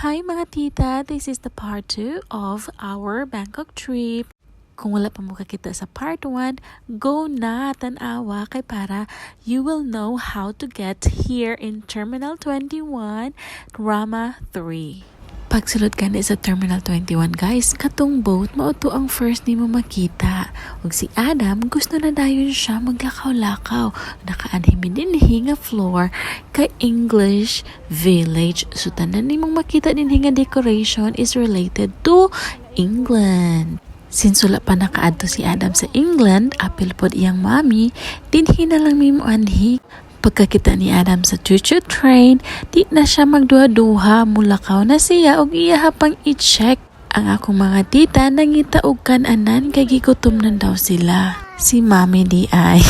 Hi, mga tita! This is the part 2 of our Bangkok trip. Kung wala pa mo kakita sa part 1, go na tanawa kay para you will know how to get here in Terminal 21, Rama 3. Pagsulod ka na sa Terminal 21, guys, katong boat mao to ang first nimo makita. Ug si Adam, gusto na dayon siya maglakaw-lakaw. Nakaanhi mi dinhi nga floor kay English Village. So tanan nimong makita dinhi nga decoration is related to England. Since wala pa nakaadto si Adam sa England, apil pod iyang mami, dinhi na lang mi moanhi. Pagkakita ni Adam sa choo train, di na siya magduha-duha, mulakaw na siya og iya pang i-check. Ang akong mga tita nangita og kan-anan kay gigutom na daw sila. Si Mami diay,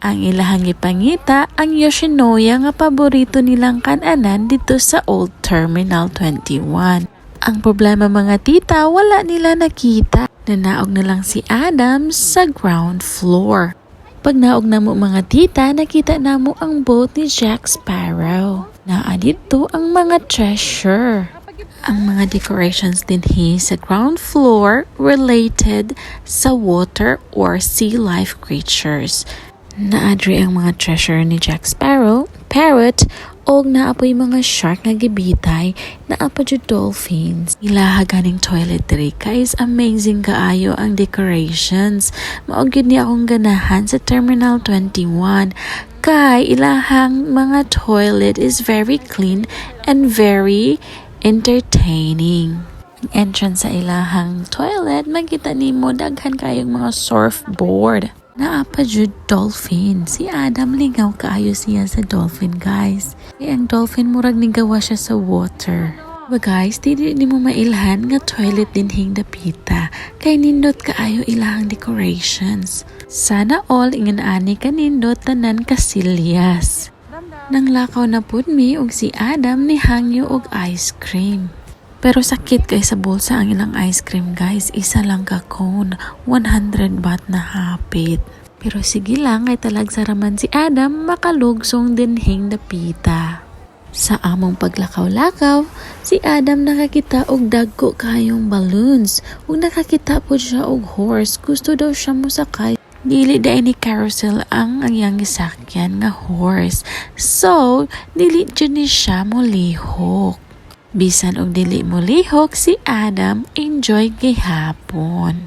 ang ilahang gipangita ang Yoshinoya nga paborito nilang kan-anan dito sa Old Terminal 21. Ang problema, mga tita, wala nila nakita. Nanaog na lang si Adam sa ground floor. Pag naog namo, mga tita, nakita namo ang boat ni Jack Sparrow. Naa dito ang mga treasure. Ang mga decorations dinhi sa ground floor related sa water or sea life creatures. Naa diri ang mga treasure ni Jack Sparrow, parrot, og naa poy mga shark nga gibitay, naa pa jud dolphins. Ilaha ganing toilet diri, guys, amazing kaayo ang decorations. Mao gyud ni akong ganahan sa Terminal 21 kay ilahang mga toilet is very clean and very entertaining. Ang entrance sa ilahang toilet, makita nimo daghan kayong mga surfboard. Naa pa jud dolphin. Si Adam, lingaw kaayo siya sa dolphin, guys. Kay ang dolphin murag nigawa siya sa water. Ba guys, dili nimo mailhan nga toilet dinhing dapita. Kay nindot kaayo ilahang decorations. Sana all ingon ani kanindot tanan kasilyas. Nang lakaw na pud mi og si Adam ni hangyo og ice cream. Pero sakit kay sa bulsa ang ilang ice cream, guys. Isa lang ka cone, 100 baht na hapit. Pero sige lang kay talagsa raman si Adam makalugsong dinhing dapita. Sa among paglakaw-lakaw, si Adam nakakita og dagko kayong balloons. Ug nakakita pod siya og horse. Gusto daw siya mosakay. Dili diay ni carousel ang iyang gisakyan nga horse. So, dili jud ni siya molihok. Bisan og dili molihok si Adam, enjoy gihapon.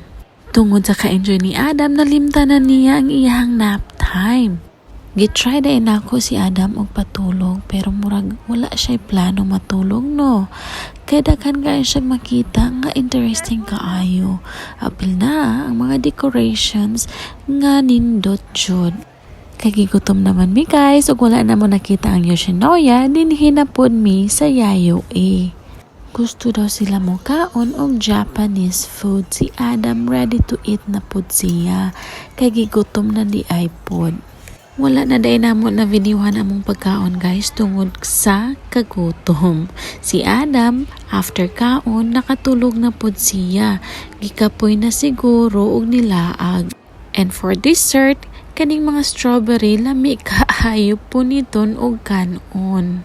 Tungod sa ka-enjoy ni Adam, nalimtan na niya ang iyang nap time. Gitry diay nako si Adam og patulog pero murag wala siya plano matulog, no. Kay daghan kaayo siya makita nga interesting kaayo. Apil na ang mga decorations nga nindot jud. Kay gigutom naman mi, guys, ug wala na mo nakita ang Yoshinoya, dinhi na pod mi sa Yayoi. Gusto daw sila mo kaon og Japanese food. Si Adam, ready to eat na pod siya. Kay gigutom na diay pod. Wala na diay namo na videohan among pagkaon, guys, tungod sa kagutom. Si Adam, after kaon, nakatulog na pod siya. Gikapoy na siguro og nilaag. And for dessert, kaning mga strawberry, lami kaayo puniton og kanon.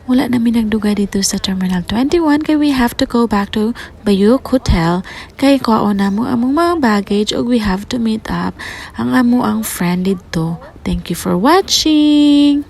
Wala na mi nagdugay dito sa Terminal 21 kay we have to go back to Baiyoke Hotel kay kuhaon namo among mga baggage ug we have to meet up ang amo ang friend didto. Thank you for watching!